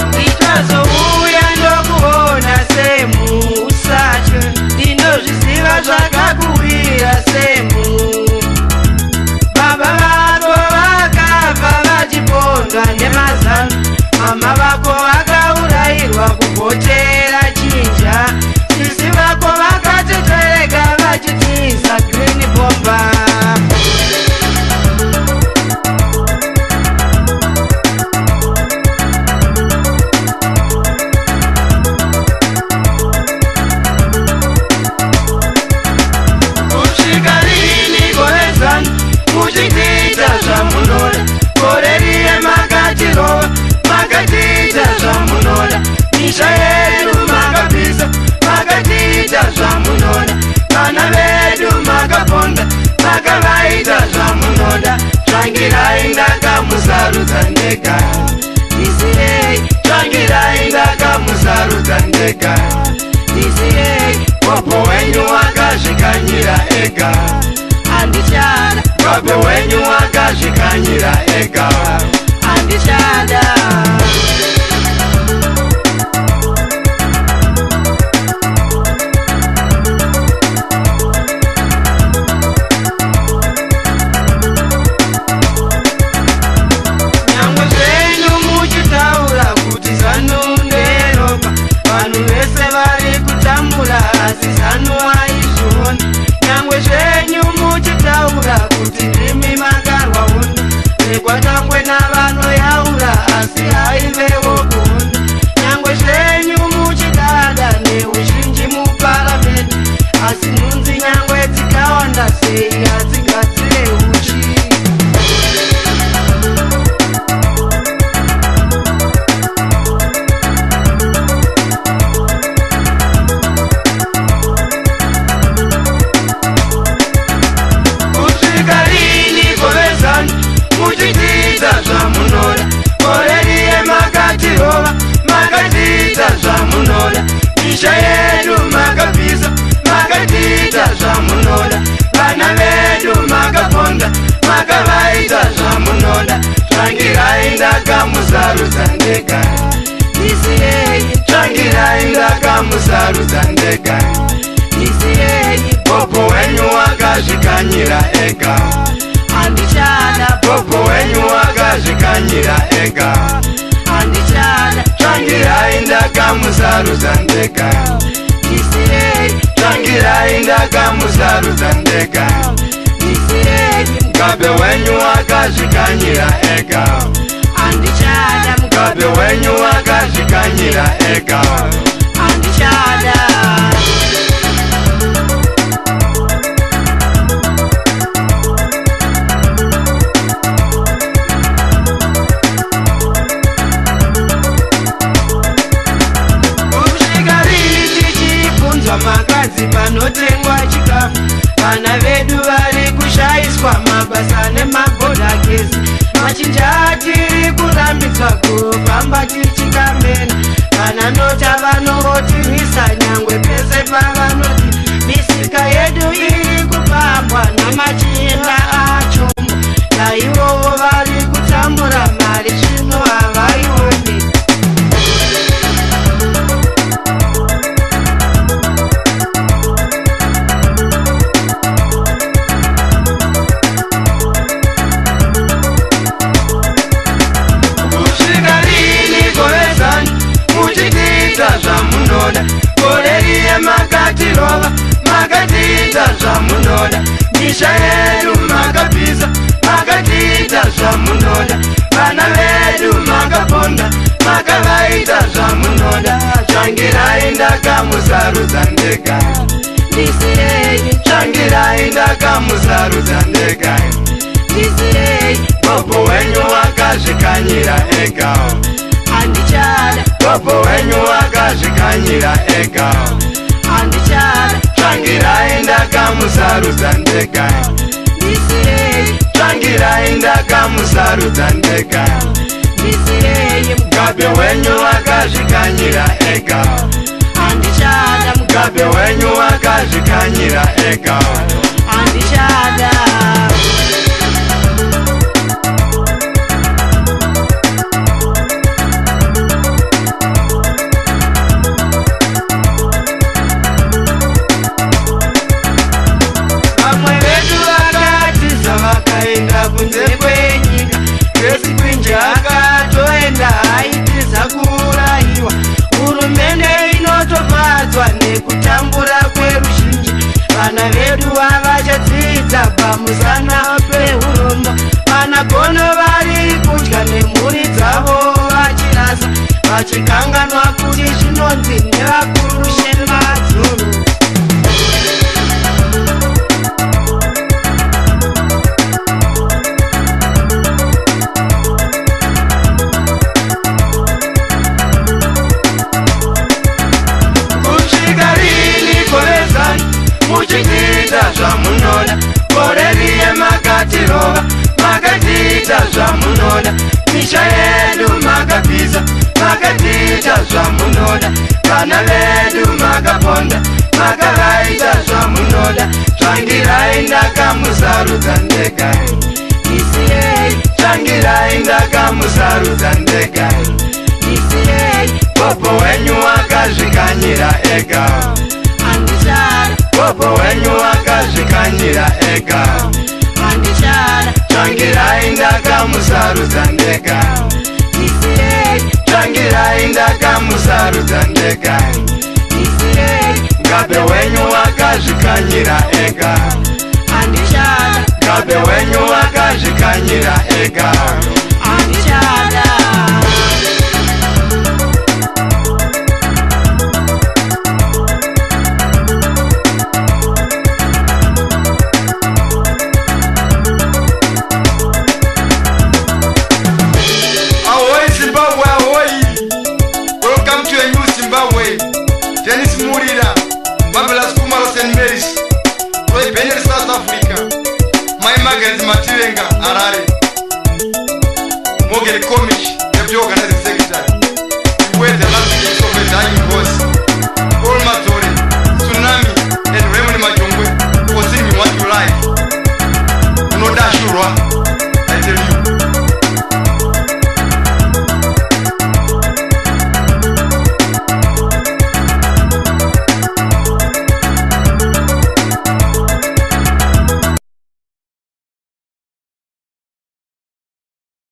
Ndichazouya ndokuona semu, usatye, ndinozviziva zvakakuwira semu. Baba vako vakafa vachipondwa nemazano, mama vako vakaurayirwa kugotera chinja, sisi vako vakatetereka vachitiza green bomber. Kusvika rini govezani muchitiita zvamunoda? Gore riye makatirova, makatiita zvamunoda. Misha yedu makapisa, makatiita zvamunoda. Vana vedu makaponda, makavaita zvamunoda. Tsvangirai ndakamusarudza ndega, ndisiyei. Tsvangirai ndakamusarudza ndega, ndisiyei. Popo wenyu wakazvikanyira ega. Handichada. Popo wenyu wakazvikanyira ega. Handichada. Nyangwe zvenyu muchitaura kuti ZANU nderopa, vanhu vese vari kutambura, asi ZANU haizvioni. Nyangwe zvenyu muchitaura kuti ndimi makarwa hondo, rekwaTangwe navanoyaura, asi haivewo kuhondo. Nyangwe zvenyu muchidada neuzhinji muparamende, asi nhunzi nyangwe dzikawanda sei hadzigadzire uchi. Kusvika rini govezani muchitiita zvamunoda? Gore riye makatirova, makatiita zvamunoda. Misha yedu makapisa, makatiita zvamunoda. Vana vedu makaponda, makavaita zvamunoda. Tsvangirai ndakamusarudza ndega, ndisiyei. Tsvangirai ndakamusarudza ndega, ndisiyei. Popo wenyu wakazvikanyira ega. Handichada. Popo wenyu wakazvikanyira ega. Handichada. Tsvangirai ndakamusarudza ndega, ndisiyei. Tsvangirai ndakamusarudza ndega, ndisiyei. Mugabe wenyu wakazvikanyira ega. Handichada. Mugabe wenyu wakazvikanyira ega. Handichada. Kusvika rini tichibvunzwa makadzi panotengwa chikafu? Vana vedu vari kushayiswa mabasa nemabhodha gesi machinja. Tiri kurambidzwa kufamba tichikamena. Vananota vanongotirwisa nyangwe pese pavanoti. Misika yedu iri kupambwa namachinda achomo, naivowo vari kutambura, mari zvino havaioni. Kusvika rini govezani muchitiita zvamunoda? Gore riye makatirova, makatiita zvamunoda. Misha yedu makapisa, makatiita zvamunoda. Vana vedu makaponda, makavaita zvamunoda. Tsvangirai ndakamusarudza ndega, ndisiyei. Tsvangirai ndakamusarudza ndega, ndisiyei. Popo wenyu wakazvikanyira ega. Handichada. Popo wenyu wakazvikanyira ega. Handichada. Tsvangirai ndakamusarudza ndega. Ndisiyei. Tsvangirai ndakamusarudza ndega. Ndisiyei. Mugabe wenyu wakazvikanyira ega. Handichada. Mugabe wenyu wakazvikanyira ega. Handichada. Vamwe vedu vakatiza vakaenda kunze kwenyika. Grace Kwinje akatoenda aitiza kuurayiwa. Hurumende inotofadzwa nekutambura kweruzhinji. Vana vedu havachadzidza pamusana peurombo. Vana Gono vari kudya nemhuri dzavo vachirasa, vachikanganwa kuti zvinonzi nevakuru shemadzuru. Kusvika rini kovezani muchitiita zvamunoda? Gore riye makatirova, makatiita zvamunoda. Misha yedu makapisa, makatiita zvamunoda. Vana vedu makaponda, makavaita zvamunoda. Tsvangirai ndakamusarudza ndega. Ndisiyei. Tsvangirai ndakamusarudza ndega. Ndisiyei. Popo wenyu wakazvikanyira ega. Handichada. Popo wenyu wakazvikanyira ega. Handichada. Tsvangirai ndakamusarudza ndega. Ndisiyei. Tsvangirai ndakamusarudza ndega. Ndisiyei. Mugabe wenyu wakazvikanyira ega. Handichada. Mugabe wenyu wakazvikanyira ega. Handichada. Ahoy Zimbabwe, ahoy! Welcome to a new Zimbabwe. Dennis Murira, Marvelous Kumalo St. Mary's, Roy Bennett, South Africa, Mai Margaret Mativenga, Harare, Morgan Komichi.